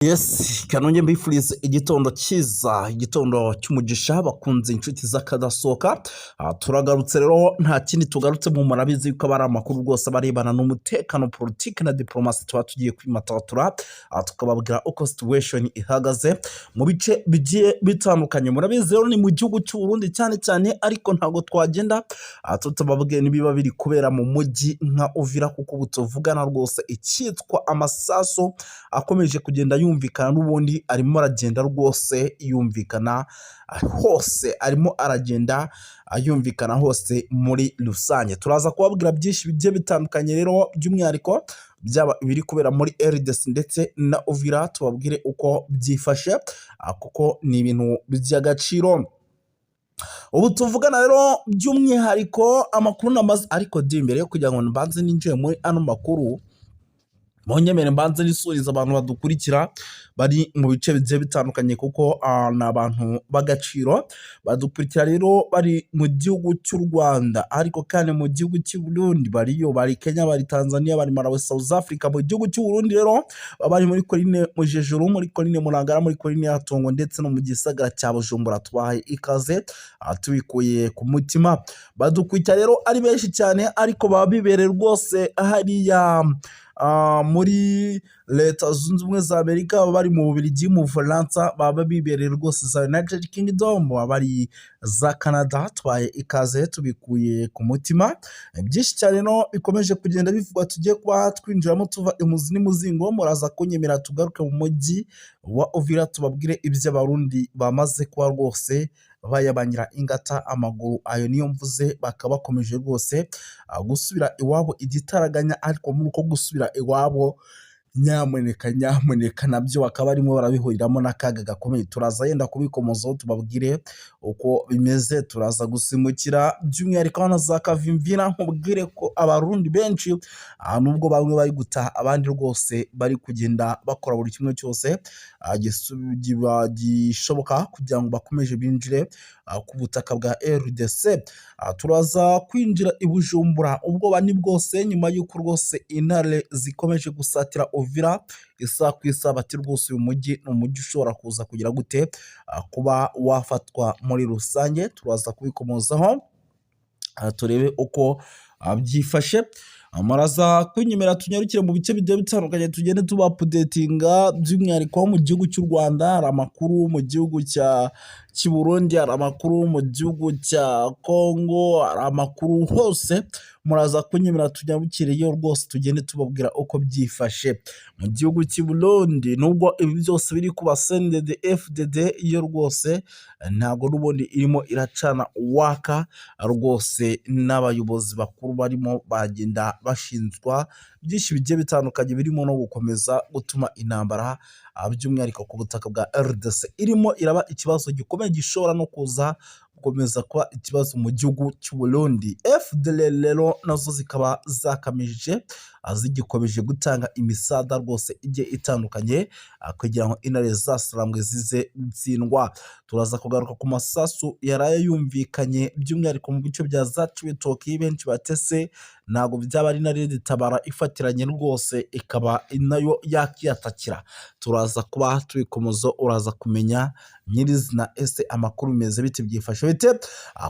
Yes, kanongere mbifurize igitondo cyiza, igitondo cy'umugisha, bakunze inshuti z'akadasohoka. Turagarutse rero, nta kindi tugarutse mu, murabizi yuko aba ari amakuru rwose abarebana n'umutekano, politiki na diplomasi. Tuba tugiye kwimatatura, tukababwira uko situation ihagaze mu bice bigiye bitandukanye. Murabizi rero ni mu gihugu cy'u Burundi cyane cyane, ariko ntabwo twagenda tutababwiye nibiba biri kubera mu mujyi nka Uvira, kuko ubu tuvugana rwose icyitwa amasaso akomeje kugenda yumvikana, n'ubundi arimo aragenda rwose yumvikana hose, arimo aragenda yumvikana hose muri rusange. Turaza kubabwira byinshi bigiye bitandukanye rero, by'umwihariko byaba ibiri kubera muri RDC ndetse na Uvira, tubabwire uko byifashe, kuko ni ibintu by'agaciro. Ubu tuvugana rero by'umwihariko amakuru namaze, ariko di mbere yo kugira ngo mbanze ninjire muri ano makuru, munyemere mbanze nisuriza abantu badukurikira bari mu bice bigiye bitandukanye, kuko ni abantu b'agaciro badukurikira rero bari mu gihugu cy'u Rwanda, ariko kandi mu gihugu cy'u Burundi bariyo, bari Kenya, bari Tanzania, bari Malawi, South Africa. Mu gihugu cy'u Burundi rero baba bari muri Korine Mujejuru, muri Korine Murangara, muri Korine Yatongo ndetse no mu gisagara cya Bujumbura. Tubahaye ikaze tubikuye ku mutima. Badukurikira rero ari benshi cyane, ariko baba bibereye rwose hariya muri Leta Zunze Ubumwe za Amerika, baba bari mu Bubiligi, mu Bufaransa, baba bibereye rwose za United Kingdom, baba bari za Canada. Twaye ikaze tubikuye ku mutima. Byinshi cyane no bikomeje kugenda bivugwa tugiye kuba twinjiramo tuva imuzi n'imuzingo. Muraza kunyemera tugaruke mu mujyi wa Uvira, tubabwire iby'Abarundi bamaze kuba rwose bayabangira ingata amaguru, ayo niyo mvuze, bakaba bakomeje rwose gusubira iwabo igitaraganya. Ariko muri uko gusubira iwabo, nyamuneka nyamuneka, nabyo bakaba barimo barabihuriramo n'akaga gakomeye. Turaza yenda kubikomozaho, tubabwire uko bimeze. Turaza gusimukira by'umwihariko hano za Kavimvira, nkubwire ko Abarundi benshi, nubwo bamwe bari gutaha, abandi rwose bari kugenda bakora buri kimwe cyose gishoboka kugira ngo bakomeze binjire ku butaka bwa RDC. Turaza kwinjira i Bujumbura, ubwoba ni bwose nyuma y'uko rwose intare zikomeje gusatira Uvira isaha ku isaha, bati rwose uyu mujyi ni umujyi ushobora kuza kugira gute, kuba wafatwa muri rusange. Turaza kubikomozaho, turebe uko byifashe. Muraza kwinyemera tunyarukire mu bice bigiye bitandukanye, tugende tuba updatinga, by'umwihariko mu gihugu cy'u Rwanda hari amakuru, mu gihugu cy'i Burundi hari amakuru, mu gihugu cya Congo hari amakuru, hose muraza kunyemera tunyarukireyo rwose, tugende tubabwira uko byifashe mu gihugu cy'i Burundi. Nubwo ibi byose biri kuba, CNDD FDD iyo rwose ntabwo n'ubundi irimo iracana uwaka rwose, n'abayobozi bakuru barimo bagenda bashinjwa byinshi bigiye bitandukanye, birimo no gukomeza gutuma intambara, by'umwihariko ku butaka bwa RDC, irimo iraba ikibazo gikomeye gishobora no kuza gukomeza kuba ikibazo mu gihugu cy'u Burundi. FDLR rero nazo zikaba zakamije, zigikomeje gutanga imisada rwose igiye itandukanye kugira ngo intare zasarambwe zize gutsindwa. Turaza kugaruka ku masasu yaraye yumvikanye by'umwihariko mu bice bya za Cibitoke, benshi batese ntabwo byaba ari na Tabara ifatiranye rwose ikaba nayo yakiyatakira. Turaza kuba tubikomoza, uraza kumenya nyirizina ese amakuru bimeze bite, byifashe bite?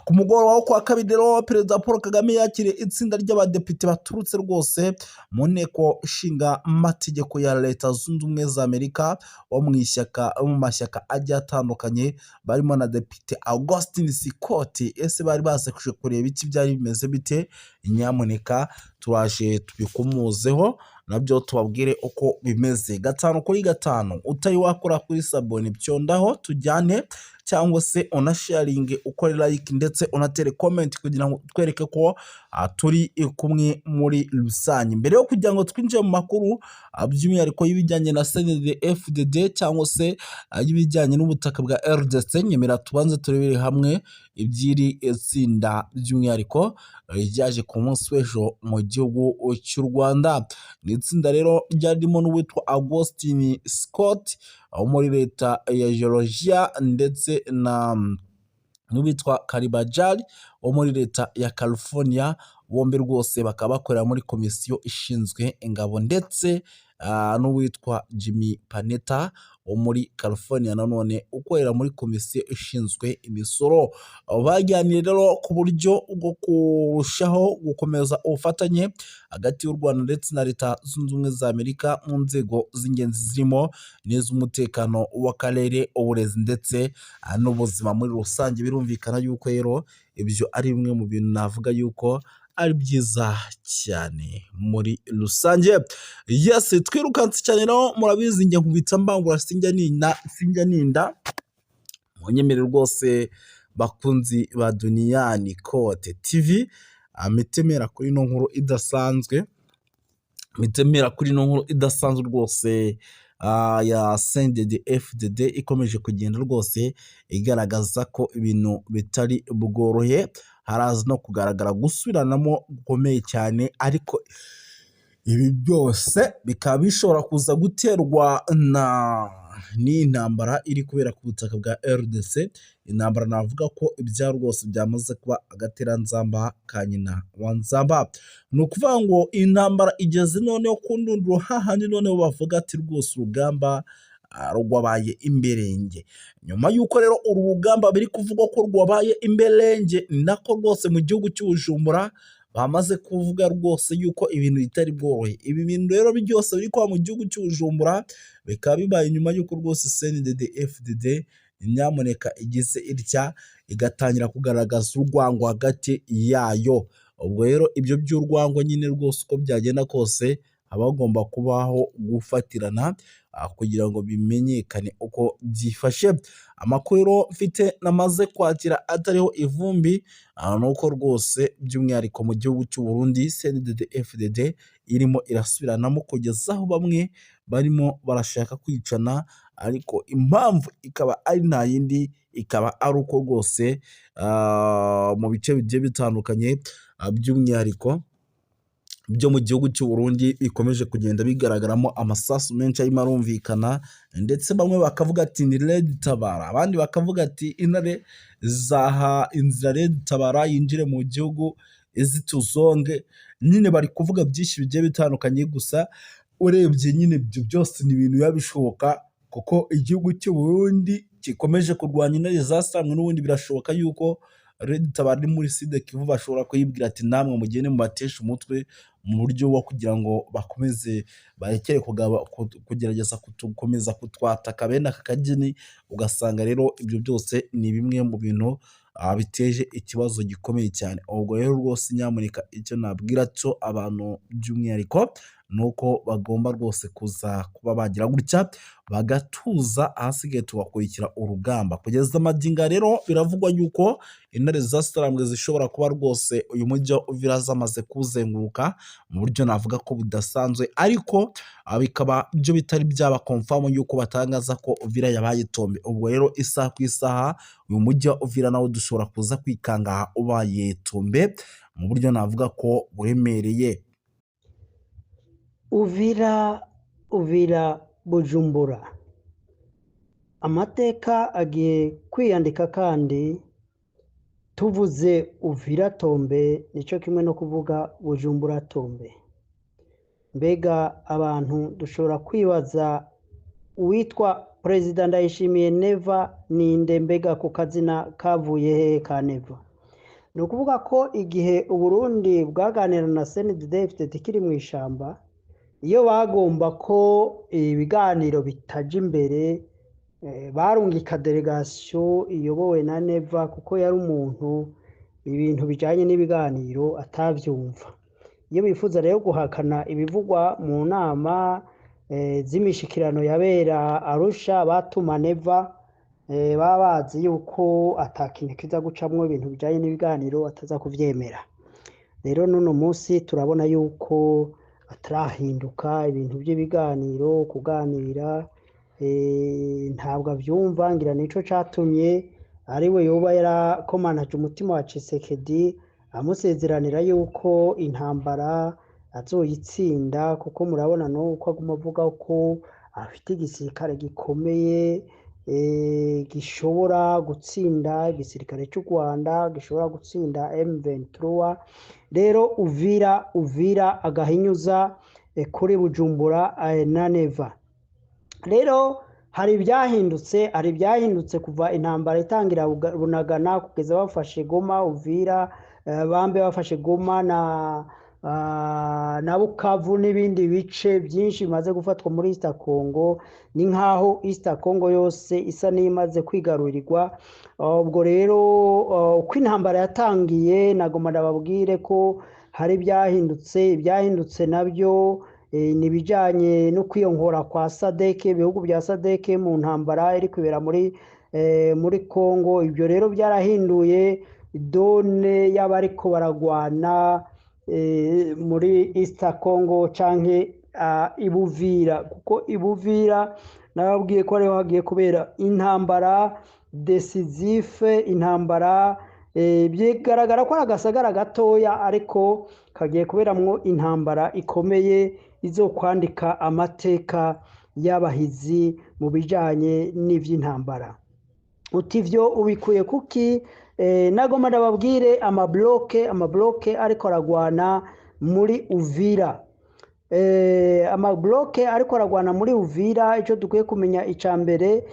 Ku mugoroba wo kuwa kabiri rero, Perezida Paul Kagame yakiriye itsinda ry'abadepite baturutse rwose mu Nteko Ishinga Amategeko ya Leta Zunze Ubumwe za Amerika, bo mu ishyaka, bo mu mashyaka agiye atandukanye, barimo na Depite Augustin Scott. Ese bari baje kureba iki, byari bimeze bite? Nyamuneka turaje tubikomozeho nabyo, tubabwire uko bimeze gatanu kuri gatanu. Utari wakora kuri s'abonner, byondaho tujyane, cyangwa se unasharinge, ukore like ndetse unatere comment kugira ngo twereke ko turi kumwe muri rusange. Mbere yo kugira ngo twinjire mu makuru, by'umwihariko y'ibijyanye na CNDD FDD cyangwa se y'ibijyanye n'ubutaka bwa RDC, nyemera tubanze turebere hamwe iby'iri tsinda by'umwihariko ryaje ku munsi w'ejo mu gihugu cy'u Rwanda. Ni itsinda rero ryarimo n'uwitwa Augustin Scott wo muri leta ya Georgia, ndetse na n'uwitwa Karibajari wo muri leta ya California. Bombi rwose bakaba bakorera muri komisiyo ishinzwe ingabo ndetse n'uwitwa Jimmy Panetta wo muri California, nanone ukorera muri komisiyo ishinzwe imisoro. Baganiriye rero ku buryo bwo kurushaho gukomeza ubufatanye hagati y'u Rwanda ndetse na Leta Zunze Ubumwe za Amerika mu nzego z'ingenzi zirimo n'iz'umutekano w'akarere, uburezi ndetse n'ubuzima muri rusange. Birumvikana yuko rero ibyo ari bimwe mu bintu navuga yuko ari byiza cyane muri rusange. Yes, twirukanse cyane rero, murabizi njya nkubita mbangura, sinjya ninda, sinjya ninda. Munyemerere rwose, bakunzi ba Duniyani Kote TV, mitemera kuri ino nkuru idasanzwe, mitemera kuri ino nkuru idasanzwe rwose ya CNDD FDD ikomeje kugenda rwose igaragaza ko ibintu bitari bworohe. Haraza no kugaragara gusubiranamo gukomeye cyane, ariko ibi byose bikaba bishobora kuza guterwa na n'iyi ntambara iri kubera ku butaka bwa RDC, intambara navuga ko ibya rwose byamaze kuba agateranzamba ka nyina wa Nzamba. Ni ukuvuga ngo intambara igeze noneho ku ndunduro, hahandi noneho bavuga ati rwose urugamba rwabaye imberenge. Nyuma y'uko rero uru rugamba biri kuvugwa ko rwabaye imberenge, ni nako rwose mu gihugu cy'Ubujumbura bamaze kuvuga rwose yuko ibintu bitari bworohe. Ibi bintu rero byose biri kuba mu gihugu cy'Ubujumbura bikaba bibaye nyuma y'uko rwose CNDD FDD nyamuneka igize itya igatangira kugaragaza urwango hagati yayo. Ubwo rero ibyo by'urwango nyine rwose, uko byagenda kose haba hagomba kubaho gufatirana kugira ngo bimenyekane uko byifashe. Amakuru rero mfite namaze kwakira atariho ivumbi ni uko rwose by'umwihariko mu gihugu cy'u Burundi CNDD FDD irimo irasubiranamo kugeza aho bamwe barimo barashaka kwicana, ariko impamvu ikaba ari nta yindi, ikaba ari uko rwose mu bice bigiye bitandukanye, by'umwihariko byo mu gihugu cy'u Burundi, bikomeje kugenda bigaragaramo amasasu menshi arimo arumvikana, ndetse bamwe bakavuga ati ni Red Tabara, abandi bakavuga ati intare zaha inzira Red Tabara yinjire mu gihugu izituzonge. Nyine bari kuvuga byinshi bigiye bitandukanye, gusa urebye nyine ibyo byose ni ibintu biba bishoboka kuko igihugu cy'u Burundi gikomeje kurwanya intare zasamwe. N'ubundi birashoboka yuko Red Tabara iri muri Sud Kivu bashobora kuyibwira ati namwe mugende mubateshe umutwe mu buryo bwo kugira ngo bakomeze barekere kugerageza gukomeza kutwataka bene aka kageni. Ugasanga rero ibyo byose ni bimwe mu bintu biteje ikibazo gikomeye cyane. Ubwo rero rwose nyamuneka icyo nabwira cyo abantu by'umwihariko ni uko bagomba rwose kuza kuba bagira gutya bagatuza, ahasigaye tugakurikira urugamba. Kugeza magingo rero biravugwa yuko intare za Sarambwe zishobora kuba rwose uyu mujyi wa Uvira zamaze kuwuzenguruka mu buryo navuga ko budasanzwe, ariko bikaba byo bitari byaba confirm yuko batangaza ko Uvira yabaye tombe. Ubwo rero isaha ku isaha uyu mujyi wa Uvira nawo dushobora kuza kwikanga ubaye tombe mu buryo navuga ko buremereye. Uvira, Uvira, Bujumbura. Amateka agiye kwiyandika, kandi tuvuze Uvira tombe nicyo kimwe no kuvuga Bujumbura tombe. Mbega abantu dushobora kwibaza uwitwa Perezida Ndayishimiye Neva ninde? Mbega ku kazina kavuye hehe ka Neva? Ni ukuvuga ko igihe Uburundi bwaganira na CNDD-FDD kiri mu ishamba, iyo bagomba ko ibiganiro bitaja imbere, barungika délégation iyobowe na Neva, kuko yari umuntu ibintu bijanye n'ibiganiro atavyumva. Iyo bifuza rero guhakana ibivugwa mu nama z'imishikirano yabera Arusha, batuma Neva. Baba bazi yuko ata kintu kiza gucamwo, ibintu bijanye n'ibiganiro ataza kuvyemera. Rero n'uno munsi turabona yuko atarahinduka, ibintu by'ibiganiro, kuganira, ntabwo avyumva. Ngira nico catumye ariwe yoba yarakomanaje umutima wa Tshisekedi, amusezeranira yuko intambara azoyitsinda, kuko murabona nuko aguma avuga ko afite igisirikare gikomeye, gishobora gutsinda igisirikare cy'u Rwanda, gishobora gutsinda M23. Rero Uvira, Uvira agahinyuza. kuri Bujumbura na Neva. Rero hari ibyahindutse kuva intambara itangira Bunagana kugeza bafashe Goma, Uvira, bambe bafashe Goma na Bukavu n'ibindi bice byinshi bimaze gufatwa muri East Congo. Ni nkaho East Congo yose isa n'imaze kwigarurirwa. Ubwo rero uko intambara yatangiye, nagomba ndababwire ko hari ibyahindutse. Ibyahindutse nabyo ni ibijyanye no kwiyongora kwa SADC, ibihugu bya SADC mu ntambara iri kwibera muri Congo. Ibyo rero byarahinduye donne y'abariko baragwana muri East Congo canke ibuvira, kuko ibuvira nababwiye ko ariho hagiye kubera intambara décisive. Intambara bigaragara ko ari agasagara gatoya, ariko kagiye kuberamwo intambara ikomeye izokwandika amateka y'abahizi mu bijanye n'ivy'intambara. Uti ivyo ubikuye kuki? Nagomba ndababwire amablocs ariko aragwana muri Uvira. Amablocs ariko aragwana muri Uvira, icyo dukwiye kumenya icya mbere,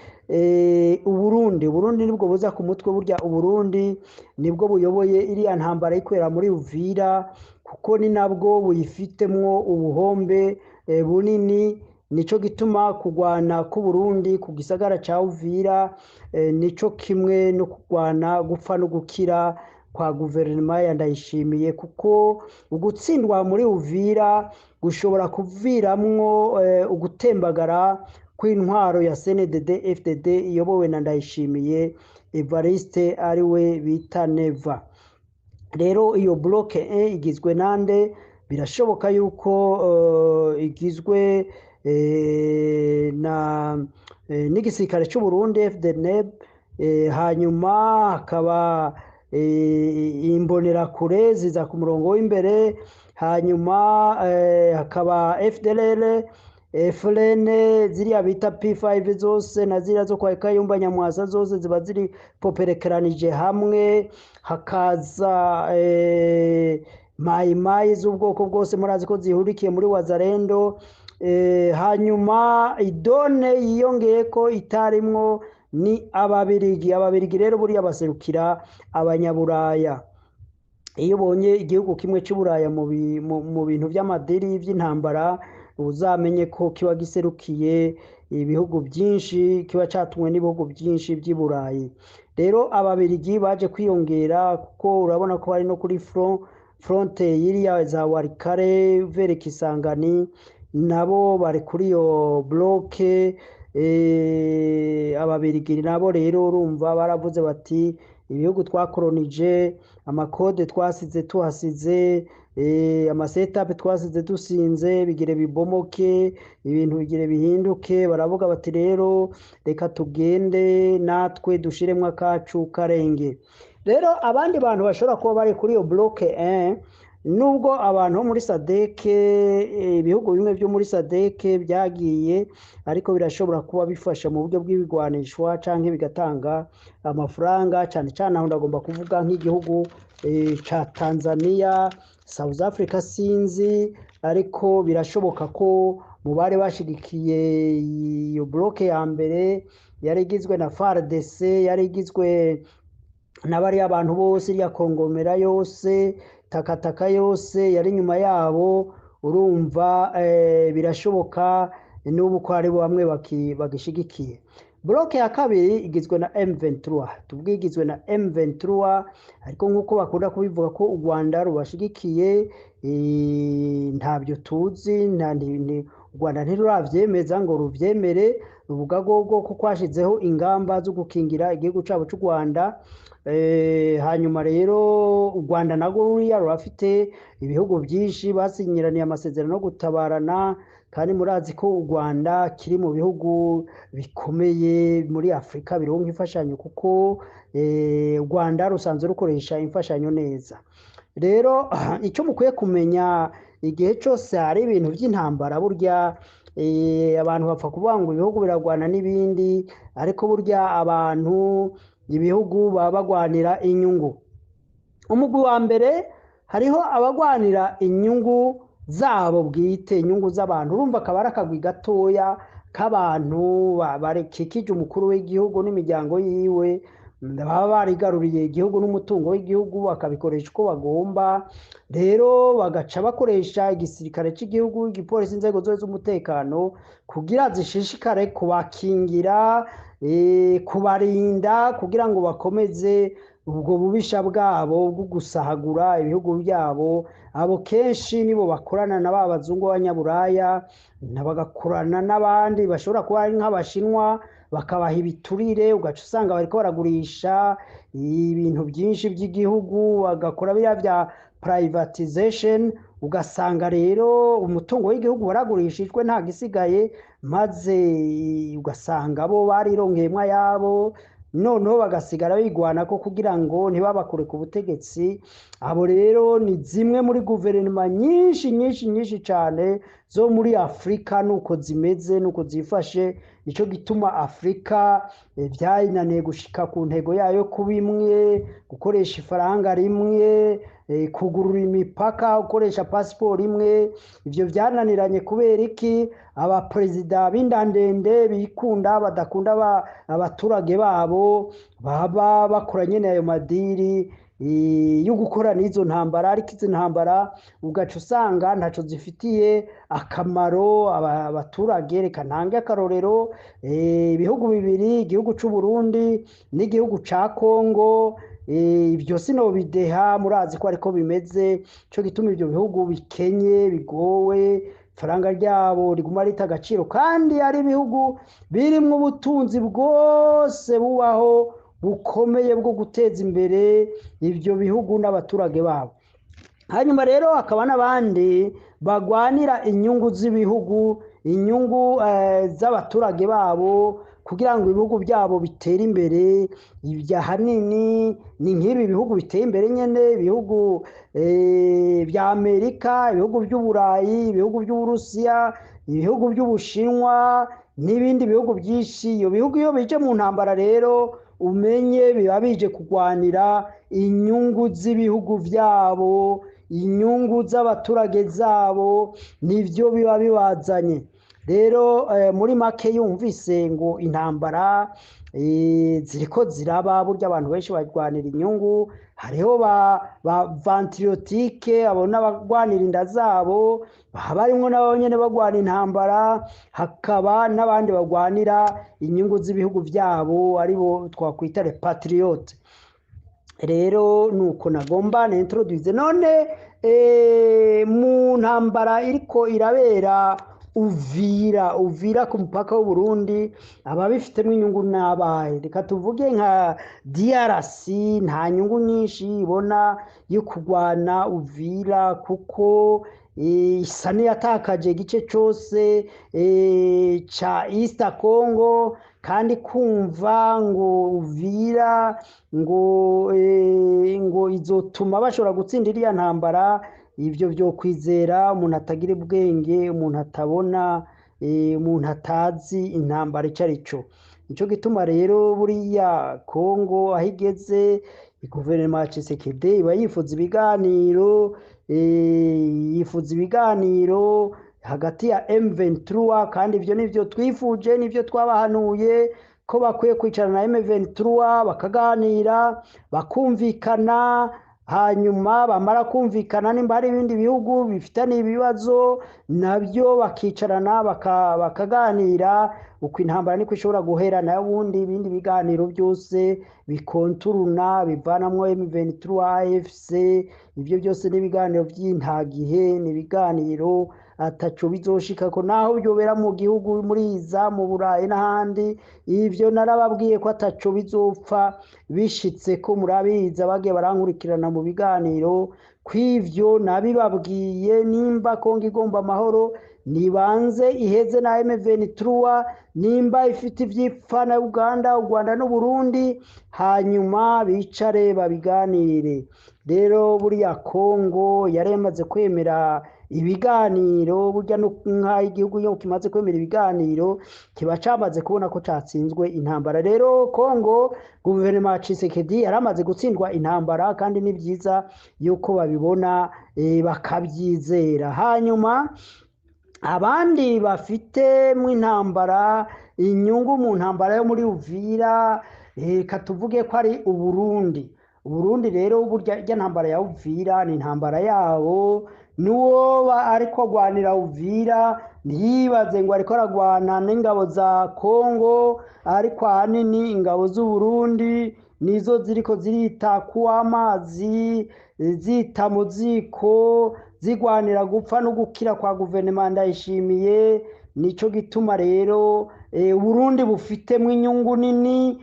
Uburundi nibwo buza ku mutwe. Burya Uburundi nibwo buyoboye iriya ntambara ikwera muri Uvira, kuko ni nabwo buyifitemwo ubuhombe bunini. Nico gituma kugwana k'Uburundi ku gisagara ca Uvira nico kimwe no kugwana gupfa no gukira kwa guverinoma ya Ndayishimiye, kuko ugutsindwa muri Uvira gushobora kuviramwo ugutembagara kw'intwaro ya CNDD FDD iyobowe na Ndayishimiye Evariste, ariwe bita Neva. Rero iyo bloc 1 igizwe nande? Birashoboka yuko igizwe na n'igisirikare cy'u Burundi FDNB, hanyuma hakaba imbonerakure ziza ku murongo w'imbere, hanyuma hakaba FDLR, FLN, ziriya bita P5 zose na ziriya zo kwa Kayumba Nyamwasa, zose ziba ziri poperekeranije hamwe. Hakaza mayimayi z'ubwoko bwose, murazi ko zihurikiye muri Wazalendo. Hanyuma idone yiyongeye ko itarimwo ni Ababirigi. Ababirigi rero buriya baserukira Abanyaburaya. Iyo ubonye igihugu kimwe cy'Uburaya mu bintu by'amadiri by'intambara, uzamenye ko kiba giserukiye ibihugu byinshi, kiba catumwe n'ibihugu byinshi by'i Burayi. Rero Ababirigi baje kwiyongera, kuko urabona ko bari no kuri fronte yiriya za Walikale vers Kisangani, nabo bari kuri iyo bloc. Ababirigi nabo rero urumva baravuze bati: "Ibihugu twakoronije, amakode twasize tuhasize, amasetape twasize dusinze, bigire bibomoke, ibintu bigire bihinduke." Baravuga bati: "Rero reka tugende natwe dushiremwo akacu karenge." Rero abandi bantu bashobora kuba bari kuri iyo bloc 1, nubwo abantu bo muri SADC, ibihugu bimwe byo muri SADC byagiye, ariko birashobora kuba bifasha mu buryo bw'ibigwanishwa canke bigatanga amafaranga. Cyane cyane aho ndagomba kuvuga nk'igihugu ca Tanzania, South Africa sinzi, ariko birashoboka ko mu bari bashigikiye iyo bloc ya mbere yari igizwe na FARDC, yari igizwe na bariya bantu bose, iriya conglomérat yose, takataka yose yari inyuma yabo. Urumva birashoboka n'ubu ko hari bamwe bagishigikiye. Bloc ya kabiri igizwe na M23. Tuvuge igizwe na M23, ariko nk'uko bakunda kubivuga ko u Rwanda rubashigikiye, ntabyo tuzi. U Rwanda ntiruravyemeza ngo ruvyemere, ruvuga gogo ko kwashizeho ingamba zo gukingira igihugu cabo c'u Rwanda. Hanyuma rero u Rwanda narwo ruriya rurafite ibihugu byinshi basinyiraniye amasezerano yo gutabarana, kandi murazi ko u Rwanda kiri mu bihugu bikomeye muri Afurika bironka imfashanyo, kuko u Rwanda rusanzwe rukoresha imfashanyo neza. Rero icyo mukwiye kumenya, igihe cyose hari ibintu by'intambara, burya abantu bapfa kuvuga ngo ibihugu biragwana n'ibindi, ariko burya abantu, ibihugu baba bagwanira inyungu. Umugwi wa mbere, hariho abagwanira inyungu. zabo bwite, inyungu z'abantu. Urumva akaba ari akagwi gatoya k'abantu bakikije umukuru w'igihugu n'imiryango yiwe, baba barigaruriye igihugu n'umutungo w'igihugu bakabikoresha uko bagomba. Rero bagaca bakoresha igisirikare cy'igihugu, igipolisi, inzego zose z'umutekano kugira zishishikare kubakingira, kubarinda, kugira ngo bakomeze ubwo bubisha bwabo bwo gusahagura ibihugu byabo. Abo kenshi nibo bakorana na ba bazungu b'abanyaburaya, bagakorana n'abandi bashobora kuba ari nk'abashinwa, bakabaha ibiturire, ugaca usanga bariko baragurisha ibintu byinshi by'igihugu, bagakora biriya bya privatization, ugasanga rero umutungo w'igihugu waragurishijwe nta gisigaye, maze ugasanga bo barironkeyemwo ayabo, noneho bagasigara bigwanako kugira ngo ntibabakure ku butegetsi. Abo rero ni zimwe muri guverinoma nyinshi nyinshi nyinshi cyane zo muri Afurika, nuko zimeze nuko zifashe. Nico gituma Afurika vyayinaniye gushika ku ntego yayo kuba imwe, gukoresha ifaranga rimwe, kugurura imipaka, gukoresha pasiporo imwe. Ivyo vyananiranye kubera iki? Abaperezida b'indandende bikunda, badakunda abaturage babo, baba bakora nyene ayo madiri yo gukora n'izo ntambara. Ariko izo ntambara ugaca usanga ntaco zifitiye akamaro abaturage. Reka ntange akarorero, ibihugu bibiri, igihugu c'u Burundi n'igihugu ca Kongo. Ibyo sinobideha, murazi ko ariko bimeze. Ico gituma ivyo bihugu bikenye, bigowe, ifaranga ryabo riguma rita agaciro, kandi ari ibihugu birimwo ubutunzi bwose bubaho bukomeye bwo guteza imbere ivyo bihugu n'abaturage babo. Hanyuma rero hakaba n'abandi bagwanira inyungu z'ibihugu, inyungu z'abaturage babo, kugira ngo ibihugu byabo bitere imbere. Ibyo ahanini ni nk'ibi bihugu biteye imbere nyene, ibihugu bya Amerika, ibihugu by'Uburayi, ibihugu by'Uburusiya, ibihugu by'Ubushinwa n'ibindi bihugu byinshi. Iyo bihugu iyo bije mu ntambara rero, umenye biba bije kurwanira inyungu z'ibihugu byabo, inyungu z'abaturage zabo, nivyo biba bibazanye. Rero muri make yumvise ngo intambara ziriko ziraba, burya abantu benshi barwanira inyungu. Hariho ba ventriloque, abo n'abagwanira inda zabo, baba barimwo nabo nyene bagwana intambara, hakaba n'abandi bagwanira inyungu z'ibihugu vyabo, aribo twakwita les patriotes. Rero nuko nagomba nintroduise. None mu ntambara iriko irabera Uvira, Uvira ku mupaka w'u Burundi, ababifitemo inyungu n'abahe? Reka tuvuge nka DRC, nta nyungu nyinshi ibona yo kurwana Uvira, kuko isa n'iyatakaje igice cose ca East Congo. Kandi kumva ngo Uvira ngo izotuma bashobora gutsinda iriya ntambara, ivyo vyo kwizera umuntu atagira ubwenge, umuntu atabona, umuntu atazi intambara ico arico. Nico gituma rero buriya Congo aho igeze, guverinoma ya Tshisekedi iba yifuza ibiganiro, yifuza ibiganiro hagati ya M23, kandi ivyo nivyo twifuje, nivyo twabahanuye ko bakwiye kwicarana na M23 bakaganira, bakumvikana. Hanyuma bamara kumvikana, nimba hari ibindi bihugu bifitaniye ibibazo nabyo bakicarana bakaganira, uko intambara niko ishobora guhera. Nayo ubundi ibindi biganiro byose bikonturuna bivanamwo M23, AFC, ivyo byose n'ibiganiro vy'intagihe, ni ibiganiro ataco bizoshikako, naho byobera mu gihugu muri za mu Burayi n'ahandi. Ivyo narababwiye ko ataco bizopfa bishitse, ko murabizi abagiye barankurikirana mu biganiro kw'ivyo nabibabwiye. Nimba Kongo igomba amahoro, nibanze iheze na M23, nimba ifite ivyipfa na Uganda, u Rwanda n'u Burundi, hanyuma bicare babiganire. Rero buriya Kongo yari yamaze kwemera. Ibiganiro burya nk'aho igihugu iyo kimaze kwemera ibiganiro kiba camaze kubona ko catsinzwe intambara. Rero Kongo, guverinoma ya Tshisekedi yaramaze gutsindwa intambara, kandi ni vyiza yuko babibona bakavyizera. Hanyuma abandi bafite mu intambara inyungu mu ntambara yo muri Uvira, reka tuvuge ko ari Uburundi. Uburundi rero burya irya ntambara ya Uvira ni intambara yabo, n'uwo ariko agwanira Uvira ntiyibaze ngo ariko aragwana n'ingabo za Kongo, ariko ahanini ingabo z'Uburundi nizo ziriko zirita kuw'amazi, zita mu ziko, zigwanira gupfa no gukira kwa guverinoma Ndayishimiye. Nico gituma rero Uburundi bufitemwo inyungu nini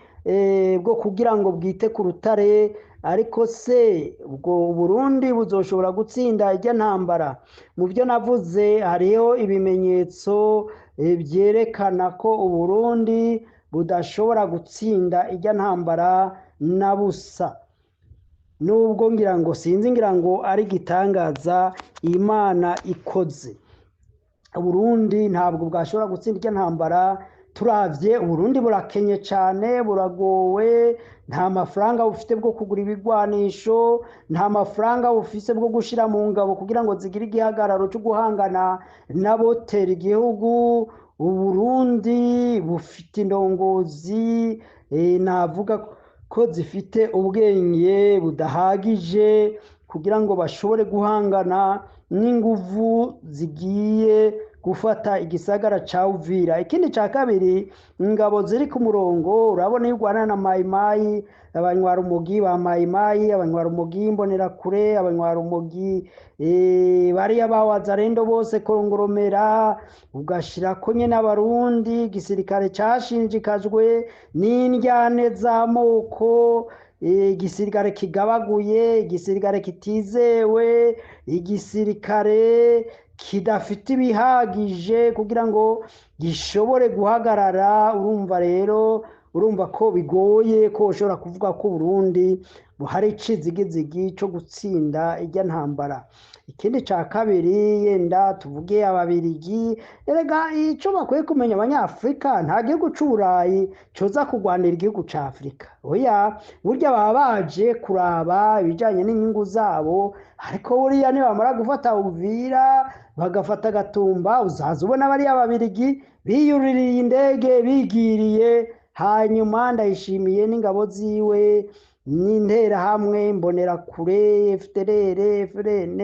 bwo kugira ngo bwite ku rutare. Ariko se ubwo Uburundi buzoshobora gutsinda irya ntambara? Mu byo navuze hariho ibimenyetso vyerekana ko Uburundi budashobora gutsinda irya ntambara na busa, nubwo ngira ngo sinzi, ngira ngo ari igitangaza Imana ikoze. Uburundi ntabwo bwashobora gutsinda irya ntambara. Turavye Uburundi burakenye cane, buragowe, nta mafaranga bufite bwo kugura ibigwanisho, nta mafaranga bufise bwo gushira mu ngabo kugira ngo zigire igihagararo co guhangana n'abotera igihugu. Uburundi bufite indongozi navuga ko zifite ubwenge budahagije kugira ngo bashobore guhangana n'inguvu zigiye gufata igisagara ca Uvira. Ikindi ca kabiri, ingabo ziri ku murongo, urabona iyo urwana na Mayimayi, abanywarumogi ba Mayimayi, abanywarumogi Imbonerakure, abanywarumogi bariya ba Wazalendo bose Kongoromera, ugashirako nyene Abarundi, igisirikare cashinjikajwe n'indyane z'amoko, igisirikare kigabaguye, igisirikare kitizewe, igisirikare kidafite ibihagije kugira ngo gishobore guhagarara. Urumva rero, urumva ko bigoye ko ushobora kuvuga ko Burundi hari icizigizigi co gutsinda irya ntambara. Ikindi ca kabiri, yenda tuvuge Ababirigi, erega ico bakwiye kumenya Abanyafrika, nta gihugu c'Uburayi coza kurwanira igihugu ca Afrika. Oya, burya baba baje kuraba ibijanye n'inyungu zabo, ariko buriya nibamara gufata Uvira bagafata Gatumba, uzaza ubona bariya Babirigi biyuririye indege bigiriye. Hanyuma Ndayishimiye n'ingabo ziwe n'interahamwe, Imbonerakure, FDLR, FRN,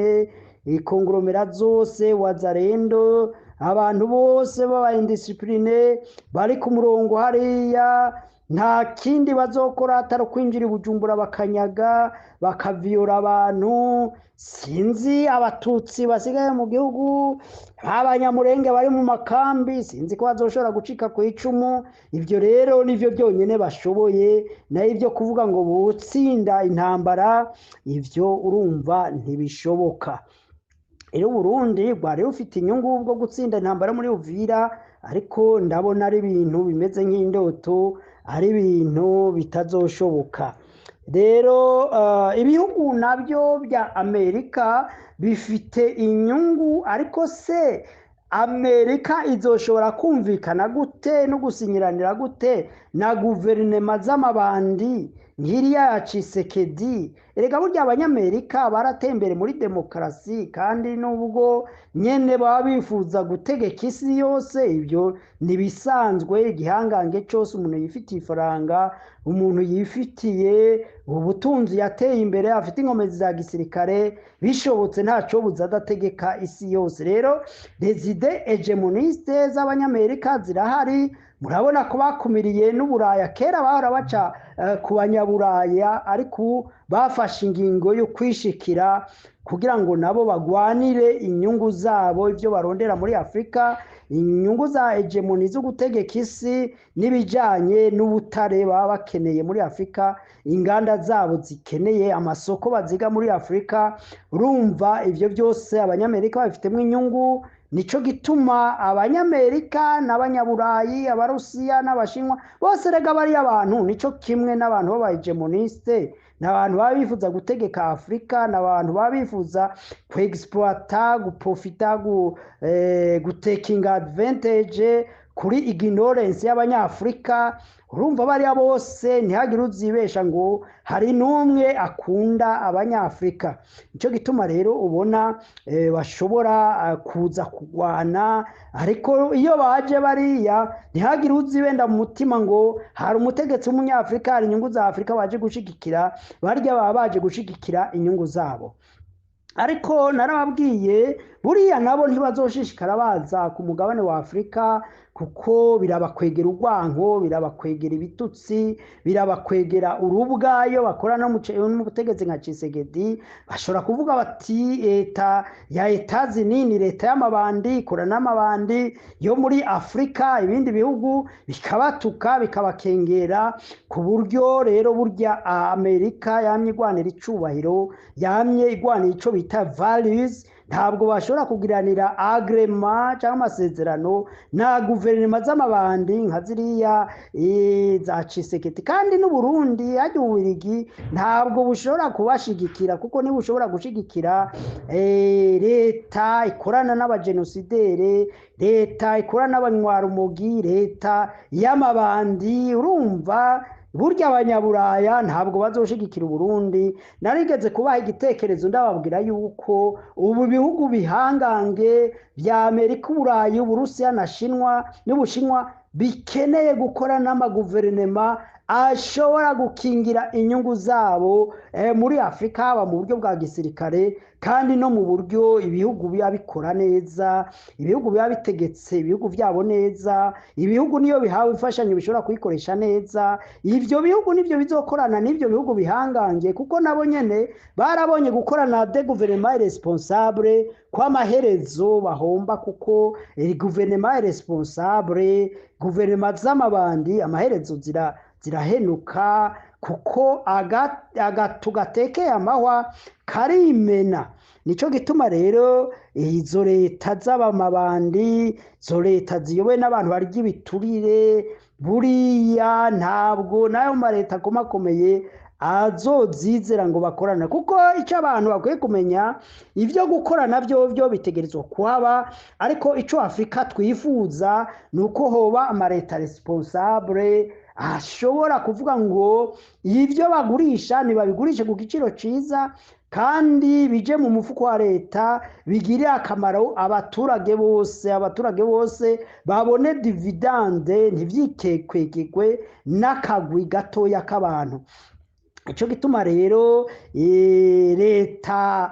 ikongoromera zose, Wazalendo, abantu bose baba indiscipline bari ku murongo hariya, nta kindi bazokora atari kwinjira i Bujumbura bakanyaga, bakaviyora abantu. Sinzi Abatutsi basigaye mu gihugu, b'Abanyamurenge bari mu makambi, sinzi ko bazoshobora gucika ku icumu. Ivyo rero nivyo byonyene bashoboye, nayo ivyo kuvuga ngo butsinda intambara, ivyo urumva ntibishoboka. Rero Burundi bwari bufite inyungu bwo gutsinda intambara muri Uvira, ariko ndabona ari ibintu bimeze nk'indoto, ari ibintu bitazoshoboka. Rero ibihugu nabyo bya Amerika bifite inyungu, ariko se Amerika izoshobora kumvikana gute no gusinyiranira gute na guverinema z'amabandi nk'iriya ya Tshisekedi? Erega burya Abanyamerika baratembere muri demokarasi, kandi nubwo nyene baba bifuza gutegeka isi yose, ibyo ntibisanzwe. Igihangange cose, umuntu yifitiye ifaranga, umuntu yifitiye ubutunzi, yateye imbere, afite inkomezi za gisirikare, bishobotse ntaco buza adategeka isi yose. Rero les idées hegemonistes z'Abanyamerika zirahari. Murabona ko bakumiriye n'Uburaya, kera bahora baca ku Banyaburaya, ariko bafashe ingingo yo kwishikira kugira ngo nabo bagwanire inyungu zabo, ibyo barondera muri Afurika, inyungu za hegemoni zo gutegeka isi n'ibijanye n'ubutare baba bakeneye muri Afurika, inganda zabo zikeneye amasoko baziga muri Afurika. Urumva ivyo byose Abanyamerika babifitemo inyungu. Nico gituma Abanyamerika n'Abanyaburayi, Abarusiya n'Abashinwa bose, rega bariya abantu nico kimwe n'abantu b'abahegemoniste, ni abantu baba bifuza gutegeka Afurika, ni abantu baba bifuza kwexploita, guprofita, gutekinga advantage kuri ignorance y'Abanyafurika. Urumva bariya bose, ntihagire uzibesha ngo hari n'umwe akunda Abanyafurika. Nicyo gituma rero ubona bashobora kuza kurwana. Ariko iyo baje bariya, ntihagire uzibenda mu mutima ngo hari umutegetsi w'Umunyafurika, hari inyungu za Afurika baje gushigikira. Barya baba baje gushigikira inyungu zabo. Ariko narababwiye, buriya nabo ntibazoshishikara baza ku mugabane wa Afurika, kuko birabakwegera urwanko, birabakwegera ibitutsi, birabakwegera urubwa. Iyo bakora n'ubutegetsi nka Tshisekedi, bashobora kuvuga bati leta ya Etazini ni leta y'amabandi, ikora n'amabandi yo muri Afurika, ibindi bihugu bikabatuka, bikabakengera. Ku buryo rero burya Amerika yamye igwanira icubahiro, yamye igwanira ico bita values. Ntabwo bashobora kugiranira agrément cyangwa amasezerano na guverinoma z'amabandi nka ziriya za Tshisekedi. Kandi n'Uburundi hajya Ububirigi ntabwo bushobora kubashigikira, kuko niba ushobora gushigikira leta ikorana n'abajenosidere, leta ikorana n'abanywarumogi, leta y'amabandi, urumva burya Abanyaburaya ntabwo bazoshigikira Uburundi. Narigeze kubaha igitekerezo, ndababwira yuko ubu bihugu bihangange bya Amerika, Uburayi, Uburusiya na Shinwa n'Ubushinwa bikeneye gukora n'amaguverinema ashobora gukingira inyungu zabo muri Afurika, haba mu buryo bwa gisirikare kandi no mu buryo ibihugu biba bikora neza, ibihugu biba bitegetse ibihugu byabo neza, ibihugu niyo bihawe imfashanyo bishobora kuyikoresha neza. Ibyo bihugu nibyo bizokorana n'ibyo bihugu bihangange, kuko nabo nyene barabonye gukorana de gouvernement responsable kw'amaherezo bahomba, kuko gouvernement responsable, guverinoma z'amabandi, amaherezo zirahenuka, kuko agatu gatekeye amahwa karimena. Nico gituma rero izo leta z'abamabandi, izo leta ziyobowe n'abantu barya ibiturire, buriya ntabwo n'ayo maleta akomakomeye azozizera ngo bakorane. Kuko icyo abantu bakwiye kumenya, ibyo gukorana byo byo bitegerezwa kuhaba, ariko icyo Afurika twifuza ni uko hoba amaleta responsable ashobora kuvuga ngo ibyo bagurisha ntibabigurishe ku giciro cyiza, kandi bije mu mufuko wa leta, bigirire akamaro abaturage bose, abaturage bose babone dividende, ntibyikekwekekwe n'akagwi gatoya k'abantu. Icyo gituma rero leta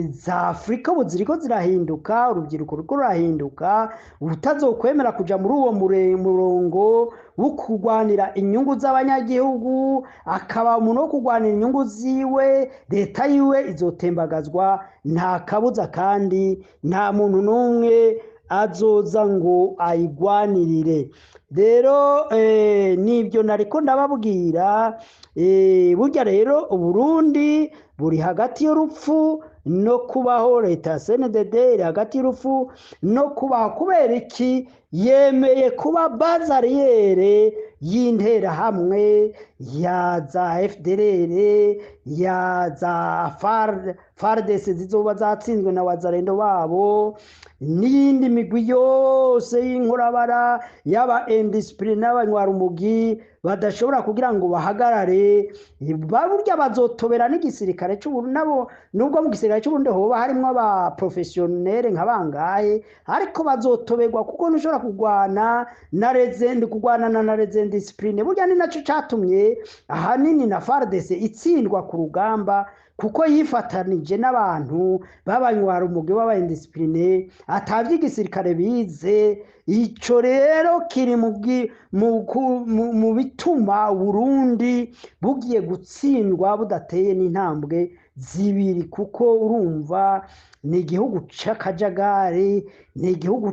za Afurika ubu ziriko zirahinduka, urubyiruko ruriko rurahinduka. Utazokwemera kuja muri uwo murongo wo kurwanira inyungu z'abanyagihugu, akaba umuntu wo kurwanira inyungu ziwe, leta yiwe izotembagazwa nta kabuza, kandi nta muntu n'umwe azoza ngo ayigwanirire. Rero nibyo nariko ndababwira. Burya rero Uburundi buri hagati y'urupfu no kubaho. Leta ya CNDD iri hagati y'urupfu no kubaho. Kubera iki? Yemeye kuba base arrière y'Interahamwe, ya za FDLR, ya za FARDC zizoba zatsinzwe na Wazalendo babo, n'iyindi migwi yose y'inkorabara, y'aba indisciplinés n'abanywarumugi badashobora kugira ngo bahagarare. Burya bazotobera n'igisirikare c'Uburundi nabo, nubwo mu gisirikare c'Uburundi hoba harimwo aba professionnels nka bangahe, ariko bazotoberwa, kuko ntushobora kurwana na les kurwana na les indisciplinés. Burya ni naco catumye ahanini na FARDC itsindwa ku rugamba, kuko yifatanije n'abantu b'abanywarumugi, b'aba indisciplinés, atavyigisirikare bize. Ico rero kiri mu bituma Uburundi bugiye gutsindwa budateye n'intambwe. zibiri, kuko urumva ni igihugu c'akajagari, ni igihugu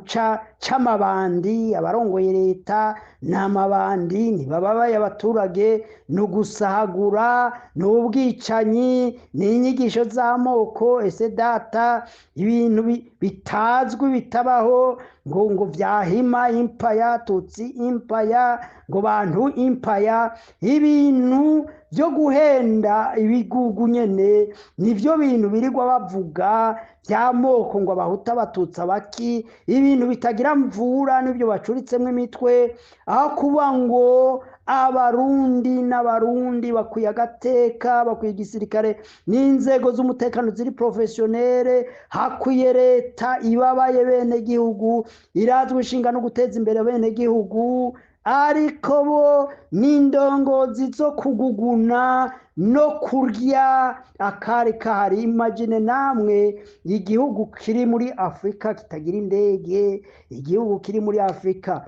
c'amabandi. Abarongoye leta ni amabandi, ntibababaye abaturage, ni ugusahagura, ni ubwicanyi, ni inyigisho z'amoko. Ese data, ibintu bitazwi bitabaho, ngo vyahima impaya, tutsi impaya, ngo bantu impaya, ibintu byo guhenda ibigugu nyene nivyo bintu birirwa bavuga by'amoko, ngo abahuta, abatutsi, abaki, ibintu bitagira mvura nibyo bacuritsemo imitwe, aho kuba ngo abarundi n'abarundi bakwiye agateka, bakwiye igisirikare n'inzego z'umutekano ziri professionnel, hakwiye leta ibabaye bene gihugu, irazwi ishinga no guteza imbere bene gihugu. Ariko bo n'indongozi zo kuguguna no kurya akari kahari. Imagine namwe igihugu kiri muri Afurika kitagira indege, igihugu kiri muri Afurika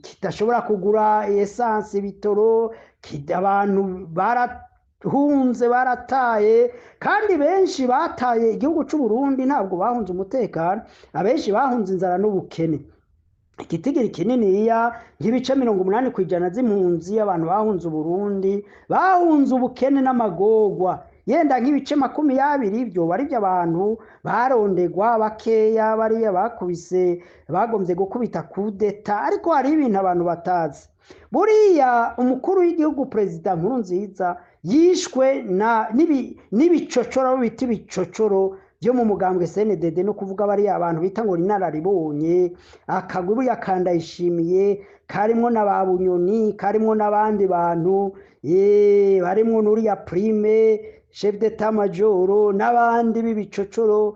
kidashobora kugura essence, ibitoro, abantu barahunze, barataye, kandi benshi bataye igihugu c'u Burundi ntabwo bahunze umutekano, abenshi bahunze inzara n'ubukene. Igitigiri kininiya nk'ibice 80% z'impunzi, abantu bahunze Uburundi bahunze ubukene n'amagorwa, yenda nk'ibice 20 byo bari abantu barondegwa bakeya, bariya bakubise, bagombye gukubita kudeta. Ariko hari ibintu abantu batazi, buriya umukuru w'igihugu Perezida Nkurunziza yishwe na n'ibicocoro bita ibicocoro byo mu mugambwe CNDD, no kuvuga bariya abantu bita ngo inararibonye, akagwi buriya kandayishimiye karimwo na ba Bunyoni, karimwo n'abandi bantu, barimwo n'uriya Prime chef d'état major n'abandi b'ibicocoro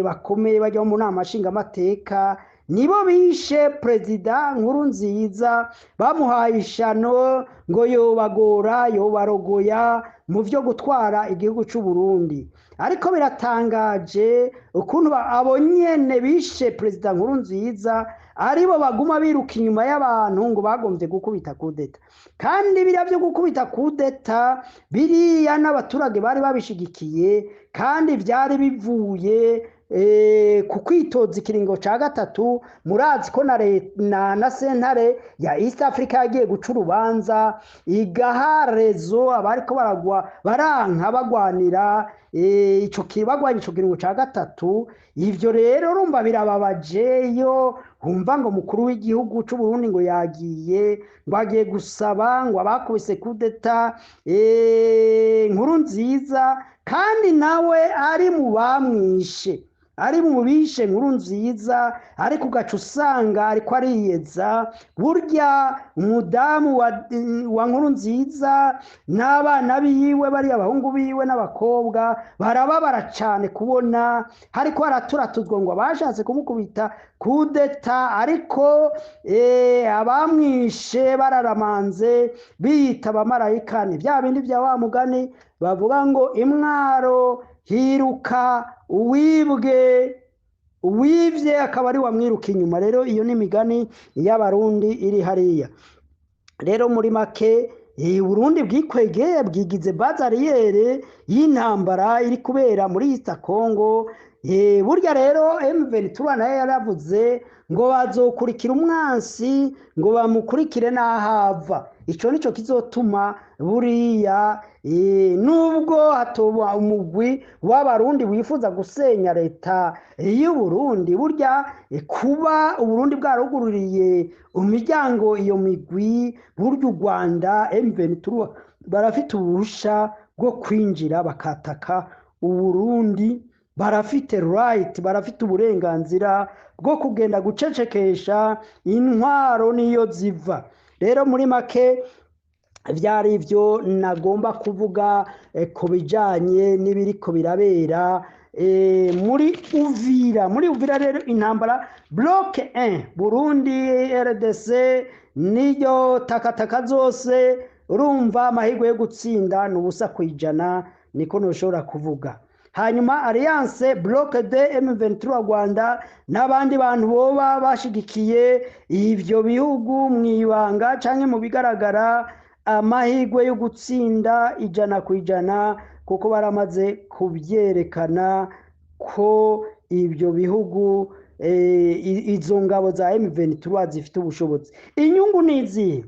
bakomeye bajya mu nama nshingamateka, nibo bishe Perezida Nkurunziza, bamuhaye ishano ngo yobagora, yobarogoya mu vyo gutwara igihugu c'u Burundi. Ariko biratangaje ukuntu abo nyene bishe Perezida Nkurunziza aribo baguma biruka inyuma y'abantu ngo bagombye gukubita kudeta. Kandi biriya vyo gukubita kudeta biriya n'abaturage bari babishigikiye, kandi vyari bivuye ku kwitoza ikiringo ca gatatu. Murazi ko na sentare ya East Africa yagiye guca urubanza igaha rezo abariko baragwa baranka bagwanira ico bagwanya ico kiringo ca gatatu. Ivyo rero urumva birababaje iyo humva ngo mukuru w'igihugu c'u Burundi ngo yagiye, ngo agiye gusaba ngo abakubise kudeta Nkurunziza, kandi nawe ari mu bamwishe, ari mu bishe Nkurunziza, ariko ugaca usanga ariko ariyeza. Burya umudamu wa Nkurunziza n'abana biwe, bariya abahungu biwe n'abakobwa, barababara cane kubona hariko haraturatuzwa ngo abashatse kumukubita kudeta, ariko abamwishe bararamanze biyita abamarayika. Ni vya bindi vya wa mugani bavuga ngo imwaro hiruka uwibwe, uwivye akaba ari wamwiruka inyuma. Rero iyo ni imigani y'abarundi iri hariya. Rero muri make Burundi bwikwegeye, bwigize bazariyere y'intambara iri kubera muri East Congo. Burya rero M23 nayo yaravuze ngo bazokurikira umwansi, ngo bamukurikire n'ahava. Ico nico kizotuma buriya nubwo hatoba umugwi w'abarundi wifuza gusenya leta y'u Burundi, burya kuba Uburundi bwarugururiye imiryango iyo migwi, burya u Rwanda M23 barafite ubuhusha bwo kwinjira bakataka Uburundi, barafite right, barafite uburenganzira bwo kugenda gucecekesha intwaro niyo ziva. Rero muri make vyari ivyo nagomba kuvuga ku bijanye n'ibiriko birabera muri Uvira. Muri Uvira rero intambara bloc 1 Burundi RDC niyo takataka zose, urumva amahirwe yo gutsinda ni 0%, niko noshobora kuvuga. Hanyuma Alliance Bloc de M23 Rwanda n'abandi bantu boba bashigikiye ivyo bihugu mwibanga canke mu bigaragara, amahirwe yo gutsinda 100% Kuko baramaze kubyerekana ko ibyo bihugu, izo ngabo za M23 zifite ubushobozi. Inyungu ni izihe?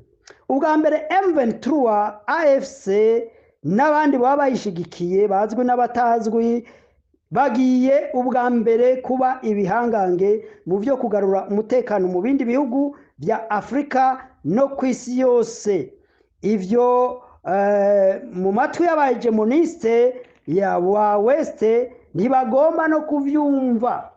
Ubwa mbere, M23, AFC n'abandi baba bayishigikiye bazwi n'abatazwi bagiye ubwa mbere kuba ibihangange mu byo kugarura umutekano mu bindi bihugu bya Afurika no ku isi yose. Ivyo mu matwi y'abahegemoniste ya wa West ntibagomba no kuvyumva.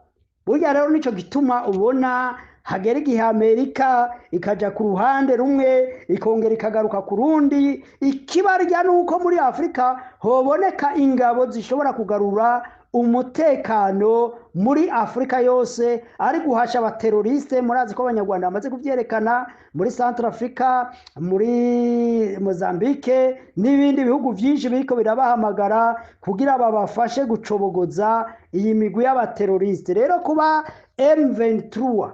Burya rero nico gituma ubona hagera igihe Amerika ikaja ku ruhande rumwe, ikongera ikagaruka ku rundi. Ikibarya ni uko muri Afurika hoboneka ingabo zishobora kugarura umutekano muri Afurika yose, ari guhasha abateroriste. Murazi ko Abanyarwanda bamaze kubyerekana muri Central Africa, muri Mozambique n'ibindi bihugu byinshi biriko birabahamagara kugira babafashe gucobogoza iyi migwi y'abateroriste. Rero kuba M23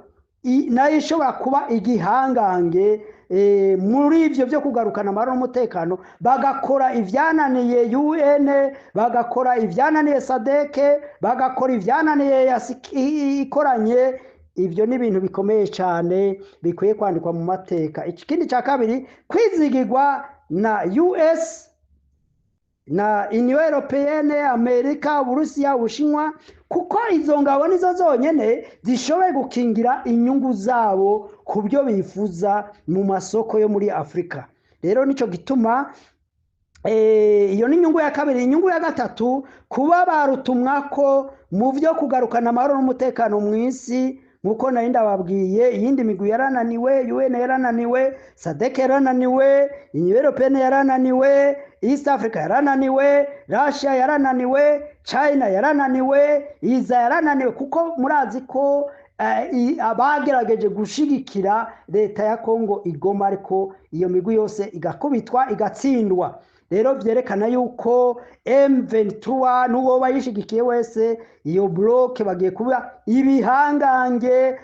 nayo ishobora kuba igihangange muri ivyo byo kugarukana amahoro n'umutekano, bagakora ivyananiye UN, bagakora ivyananiye SADC, bagakora ivyananiye EAC ikoranye, ivyo ni ibintu bikomeye cyane bikwiye kwandikwa mu mateka. Ikindi cya kabiri, kwizigirwa na US na Union Européenne, Amerika, Uburusiya, Ubushinwa, kuko izo ngabo nizo zonyene zishoboye gukingira inyungu zabo ku byo bifuza mu masoko yo muri Afurika. Rero nico gituma iyo ni inyungu ya kabiri. Inyungu ya gatatu, kuba barutumwa ko mu byo kugarukana amahoro n'umutekano mu isi. Nkuko nari ndababwiye, iyindi migwi yarananiwe: UN yarananiwe, SADC yarananiwe, Union Européenne yarananiwe, East Africa yarananiwe, Russia yarananiwe, China yarananiwe, iza yarananiwe, kuko murazi ko abagerageje gushigikira leta ya Congo igoma, ariko iyo migwi yose igakubitwa, igatsindwa. Rero vyerekana yuko M23 n'uwo bayishigikiye wese, iyo bloc, bagiye kuba ibihangange,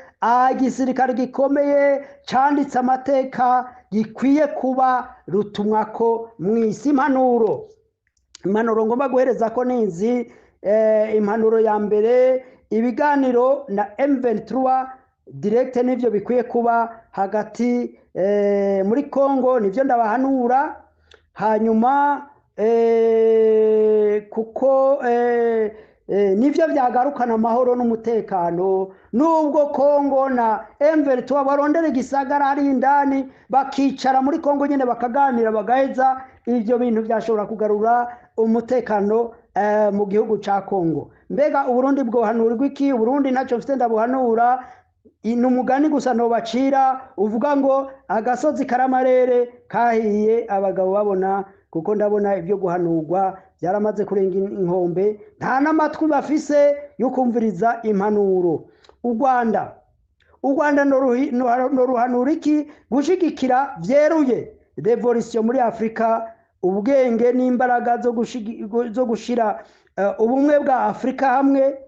igisirikare gikomeye canditse amateka, gikwiye kuba rutumwako mw'isi. Impanuro ngomba guhereza ko nizi. Impanuro ya mbere, ibiganiro na M23 direct nivyo bikwiye kuba hagati muri Congo, nivyo ndabahanura. Hanyuma kuko nivyo byagarukana amahoro n'umutekano, nubwo Congo na M23 barondera igisagara ari indani, bakicara muri Congo nyine, bakaganira, bagaheza ivyo bintu, byashobora kugarura umutekano mu gihugu ca Congo. Mbega Uburundi bwohanurirwa iki? Uburundi ntacyo mfite ndabuhanura, ni umugani gusa ntobacira uvuga ngo agasozi karamarere kahiye abagabo babona, kuko ndabona ibyo guhanurwa byaramaze kurenga inkombe, nta n'amatwi bafise yo kumviriza impanuro. U Rwanda noruhanura iki? Gushigikira vyeruye révolution muri Afurika, ubwenge n'imbaraga zo gushira ubumwe bwa Afurika hamwe,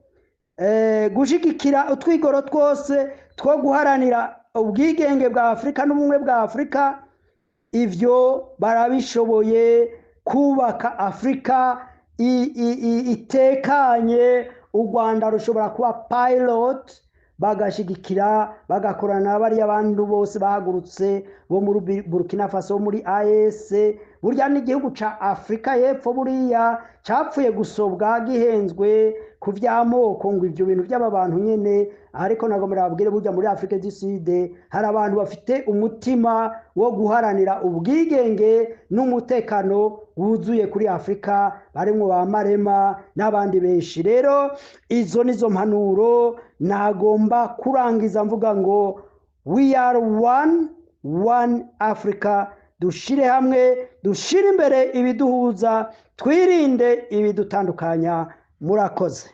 gushigikira utwigoro twose two guharanira ubwigenge bwa Afurika n'ubumwe bwa Afurika. Ivyo barabishoboye, kubaka Afurika itekanye. U Rwanda rushobora kuba pilot, bagashigikira, bagakorana na bariya bantu bose bahagurutse bo muri Burkina Faso, muri AES. Burya n'igihugu ca Afurika y'Epfo buriya capfuye gusobwa, gihenzwe ku vy'amoko, ngo ivyo bintu by'aba bantu nyene. Ariko nagomba babwire, burya muri Afrique du Sud hari abantu bafite umutima wo guharanira ubwigenge n'umutekano wuzuye kuri Afurika, barimwo ba Marema n'abandi benshi. Rero izo nizo mpanuro nagomba kurangiza mvuga ngo we are one, one Africa. Dushire hamwe, dushire imbere ibiduhuza, twirinde ibidutandukanya. Murakoze.